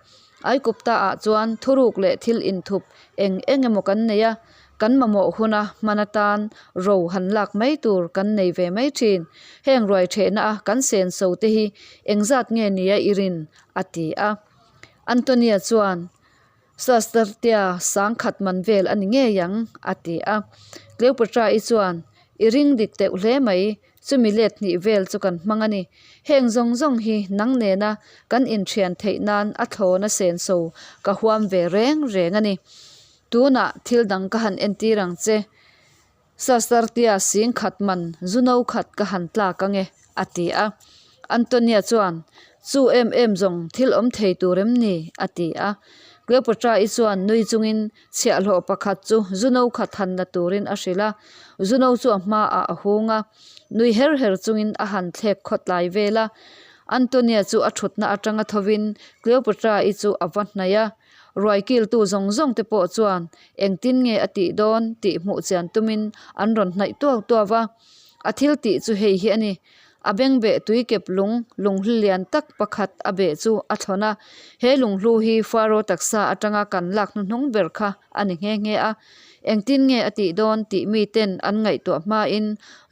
Aikupta ah chuan thuruk leh thil inthup eng eng emaw kan nei a, kan mamawh huna hman atan ro han lak mai tur kan nei ve mai thin. Heng ruai thehna a kan sen so te hi engzat nge nia i rin? a ti a. Antonia chuan. Sastartea sangkhat man vel a ni ngei ang, a ti a. Cleopatra-i chuan, I ring dik teuh hle mai, chumi let hnih vel chu kan hmang a ni. Heng zawng zawng hi nang nena kan inthian theih nan a thlawna senso ka huam ve reng reng a ni. Tunah thil dang ka han entir ang che. Sastartea singkhat man zu no khat ka han tlak ange, a ti a. Antonia chuan, Chu em em zawng thil awm thei tur em ni? a ti a. Cleopatra-i chuan nui chungin chhiahhlawh pakhat chu zu no khat han la turin a hrilh a. Zu no chu a hmaah a hung a, nui her her chungin a han thlek khawtlai vel a. Antonia chu a thutna atanga thovin Cleopatra-i chu a va hnaih a. Ruai kiltu zawng zawng te pawh chuan engtin nge a tih dawn tih hmuh chian tumin an rawn hnaih tuau tuau va. A thil tih chu hei hi a ni. A bengbeh tuikep lung lunghlu lian tak pakhat a beh chu a thlawn a. He lunghlu hi Faro taksa atanga kan lak hnuhnung ber kha a ni nghe nghe a. Engtin nge a tih dawn tih miten an ngaihtuah hmain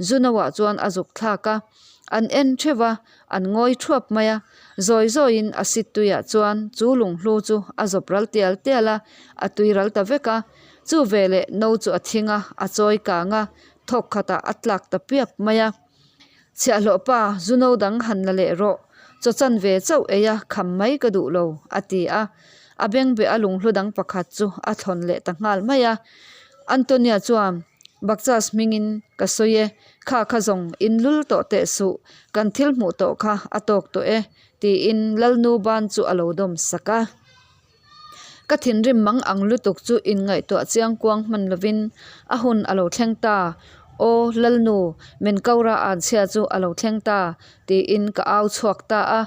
Juno-ah chuan a zuk thlak a. An en theuh a, An ngawi thuap mai a, zawi zawiin a sit tuiah chuan chu lunghlu chu a zawp ral tial tial a, a tui ral ta vek a. Chu veleh no chu a thing a, a chawi kang a, thawk khatah a tlak ta piap mai a. Chhiahhlawh pa, zu no dang han la leh rawh, chaw chan ve chauh ei a, kham mai ka duh lo, a ti a. A bengbeh a lunghlu dang pakhat chu a thlawn leh ta nghal mai a. Antonia chuan Bakchas hmingin ka sawi e, Kha kha zawng in lul tawh teh suh, kan thil hmuh tawh kha a tawk tawh e, tiin Lalnu ban chu a lo dawm sak a. Ka thinrim mang ang lutuk chu inngaihtuah chiang kuang hman lovin a hun a lo thleng ta, Aw Lalnu, Menkaura anchhia chu a lo thleng ta, tiin ka au chhuak ta a.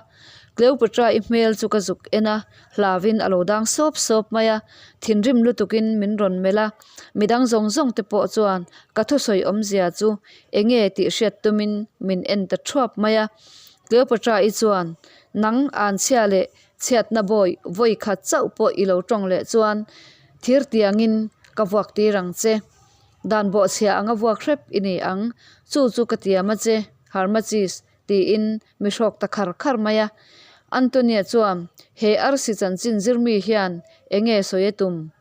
Cleopatra-i hmel chu ka zuk en a, hlauin a lo dang sawp sawp mai a, thinrim lutukin min rawn melh a, midang zawng zawng te pawh chuan ka thusawi awmzia chu enge tih hriat tumin min en ta thuap mai a. Cleopatra-i chuan, Nang anchhia leh chhiatna bawi vawi khat chauh pawh i lo tawng leh chuan thir tiangin ka vuak tir ang che. Dan bawhchhia anga vuak hrep i ni ang, chu chu ka tiam a che, Harmachis, tiin mi hrawk ta khar khar mai a. Antonia chuan, He arsi chanchin zirmi hian enge sawi a tum?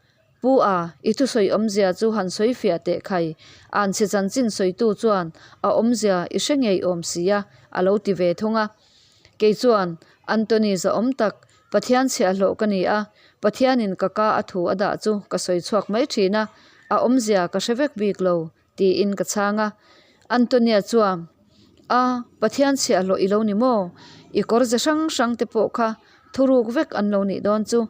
Pu a, i thusawi awmzia chu han sawi fiah teh khai. Anchhe chanchin sawitu chuan a awmzia i hre ngei awm si a, a lo ti ve thung a. Kei chuan, Antony zahawm tak, Pathian chhiahhlawh ka ni a, Pathianin ka ka a thu a dah chu ka sawi chhuak mai thin a, a awmzia ka hre vek bik lo, Tiin ka chhang a. Antonia chuan, A, Pathian chhiahhlawh i lo ni maw? I kawr ze hrang hrang te pawh kha thuruk vek an lo nih dawn chu.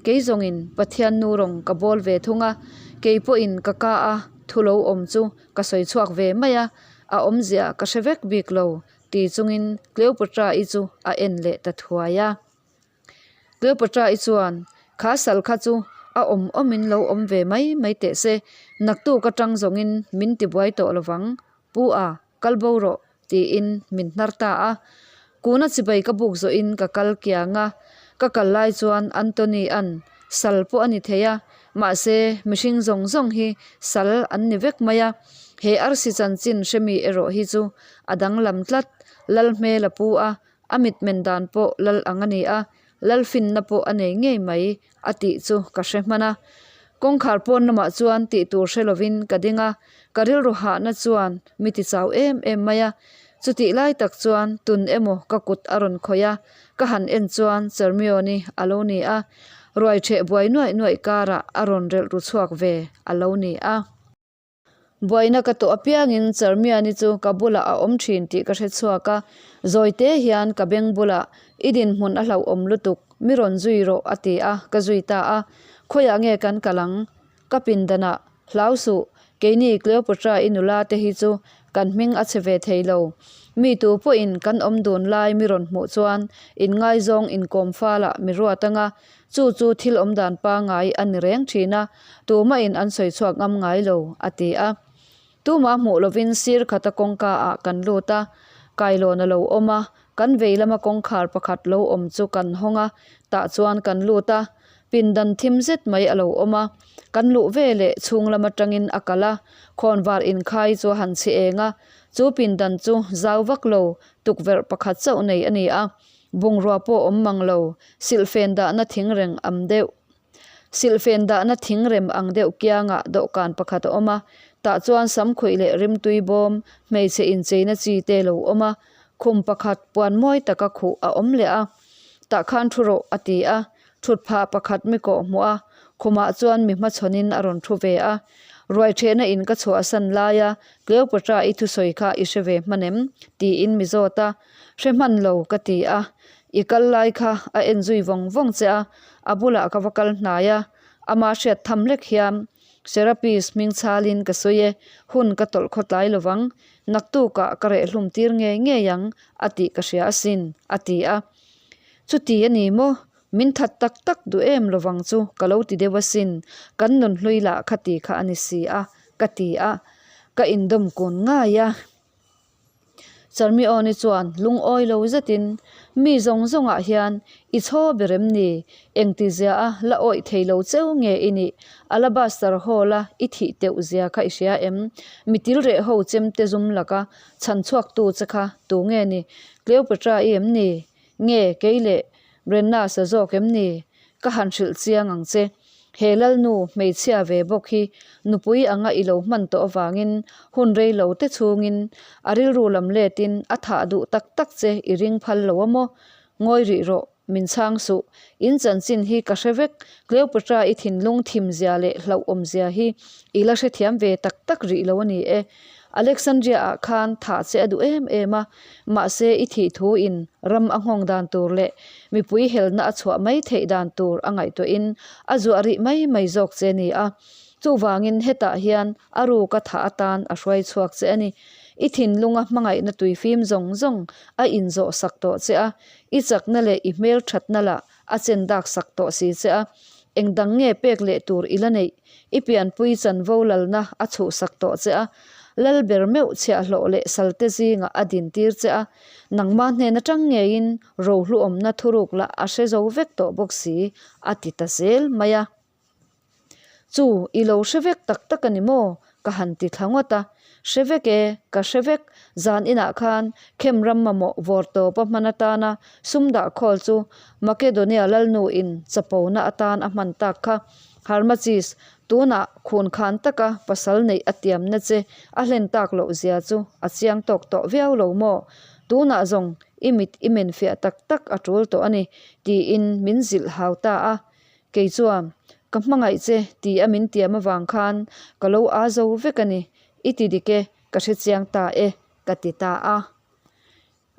Kei zawngin Pathian nu rawng ka bawl ve thung a, kei pawhin ka ka a thu lo awm chu ka sawi chhuak ve mai a, a awmzia ka hre vek bik lo. ti chungin Cleopatra-i chu a en leh ta thuai a. Cleopatra-i chuan, Kha sal kha chu a awm awmin lo awm ve mai mai teh se, naktuk atang zawngin min tibuai tawh lovang, Pu a, kal bo rawh, tiin min hnar ta a. Kuna chibai ka buk zawhin ka kal kiang a, ka kal lai chuan Anthony-a'n sal pawh a ni thei a, mahse mihring zawng zawng hi sal an ni vek mai a, he arsi chanchin hremi erawh hi chu a danglam tlat, lal hmel a pu a, A mitmen dan pawh lal ang a ni a, lal finna pawh a nei ngei mai a tih chu ka hre hman a. Kawngkhar pawn lamah chuan tih tur hre lovin ka ding a, ka rilru hahna chuan mi ti chau em em mai a. Chutih lai tak chuan tun emaw ka kut a rawn khawih a, ka han en chuan Charmione a lo ni a, ruai ṭheh buai nuaih nuaih karah a rawn relh ru chhuak ve a lo ni a. Buaina ka tawh apiangin Charmiani chu ka bulah a awm thin tih ka hre chhuak a, zawite hian ka beng bulah i dinhmun a hlauhawm lutuk, mi rawn zui rawh a ti a, ka zui ta a. Khawiah nge kan kal ang? Ka pindanah, hlau suh, keini Cleopatra i nula te hi chu kan hming a chhe ve thei lo. Mi tu pawhin kan awm dun lai mi rawn hmuh chuan inngaizawng inkawm falah mi ruat anga Chu chu thil awm dan pangai a ni reng thin a, tumahin an sawi chhuak ngam ngai lo, a ti a. Tumah hmuh lovin sir khata kawngka ah kan lut a, kailawn a lo awm a, kan vei lama kawngkhar pakhat lo awm chu kan hawng a, tah chuan kan lut a, pindan thim zet mai a lo awm a, kan luh ve leh chhung lam atangin a kal a, khawnvar inkhai chu a han chhi eng a, chu pindan chu zau vak lo tukverh pakhat chauh nei a ni a. Bungrua pawh awm mang lo, silhfen dahna thing reng am deuh. Silhfen dahna thing rem ang deuh kiangah dawhkan pakhat a awm a, tah chuan samkhuih leh rimtui bawm, hmeichhe incheina chi te lo awm a, khum pakhat puan mawi taka khuh a awm leh a. Tah khan thu rawh a ti a, thutphah pakhat mi kawh hmuh a, khumah chuan mi hmachhawnin a rawn thu ve a. Ruaiṭhehna in ka chhuahsan laia Cleopatra i thusawi kha i hre ve hman em? tiin mi zawt a. Hre hman lo ka ti a, i kal lai kha a en zui vawng vawng che a, a bulah ka va kal hnai a, ama hriat tham hlek hian Serapis hming chhalin ka sawi e, hun ka tawlh khaw tlai lovang, naktukah ka reh hlum tir ngei ngei ang a tih ka hria asin, a ti a. Chuti a ni maw? Min that tak tak duh em lovang chu ka lo ti deuh asin, kan nun hlui lah kha ti kha a ni si a, ka ti a, ka indawm kun ngai a. Charmione chuan lungawi lo zetin, Mi zawng zawngah hian i chhaw ber em ni? Engti zia a la awih thei lo cheu nge i nih? Alabaster Hall-a i thih teuh zia kha i hria em? Mi tilreh ho chemte zum laka chhan chhuaktu che kha tu nge ni? Cleopatra-i em ni? Nge kei leh Brennas-a zawk em ni? Ka han hrilh chiang ang che. He Lalnu hmeichhia ve bawk hi nupui anga i lo hman tawh avangin hun rei lo te chhungin a rilru lam letin a thah duh tak tak che i ring phal lo a maw? Ngawi rih rawh, min chhang suh. In chanchin hi ka hre vek, Cleopatra i thinlung thim zia leh hlauhawm zia hi i la hrethiam ve tak tak rih lo a ni e. Alexandria ah khan thah che a duh em em a, mahse i thih thu in ram a nghawng dan tur leh mipui helna a chhuah mai theih dan tur a ngaihtuahin a zuah rih mai mai zawk che ni a. Chuvangin hetah hian a ruka thah atan a hruai chhuak che a ni. I thinlunga hmangaihna tuifim zawng zawng a inzawh sak tawh che a, i chakna leh i hmelthatna lah a chen dak sak tawh si che a, eng dang nge pek leh tur i la neih? I pianpui chanvo lalna a chhuhsak tawh che a, lal ber meuh chhiahhlawh leh salte zingah a dintir che a, nangmah hnen atang ngeiin rohluawmna thuruk lah a hre zo vek tawh bawk si, a ti ta zel mai a. Chu, i lo hre vek tak tak a ni maw? Ka han ti thla ngawt a. Hre vek e, ka hre vek. Zan inah khan Khem ram mamawh vawr tawpa hman atana sum dah khawl chu Makedonia lalnu in chapona atan a hman tak kha. Harmachis, tunah khun khan taka pasal neih a tiamna che a hlen tak loh zia chu a chiang tawk tawh viau lo maw? Tunah zawng i mit i men fiah tak tak a tul tawh a ni, tiin min zilh hau ta a. Kei chuan, Ka hmangaih che ti a min tiam avang khan ka lo aa zo vek a ni, i ti dik e, ka hre chiang ta e, ka ti ta a.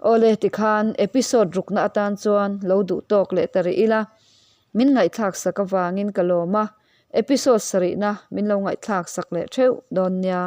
Awle tikhan episode rukna atan chuan lo duh tawk leh ta rih ila, min ngaihthlak sak avangin ka lawm a, episode sarihna min lo ngaihthlak sak leh theuh dawn nia.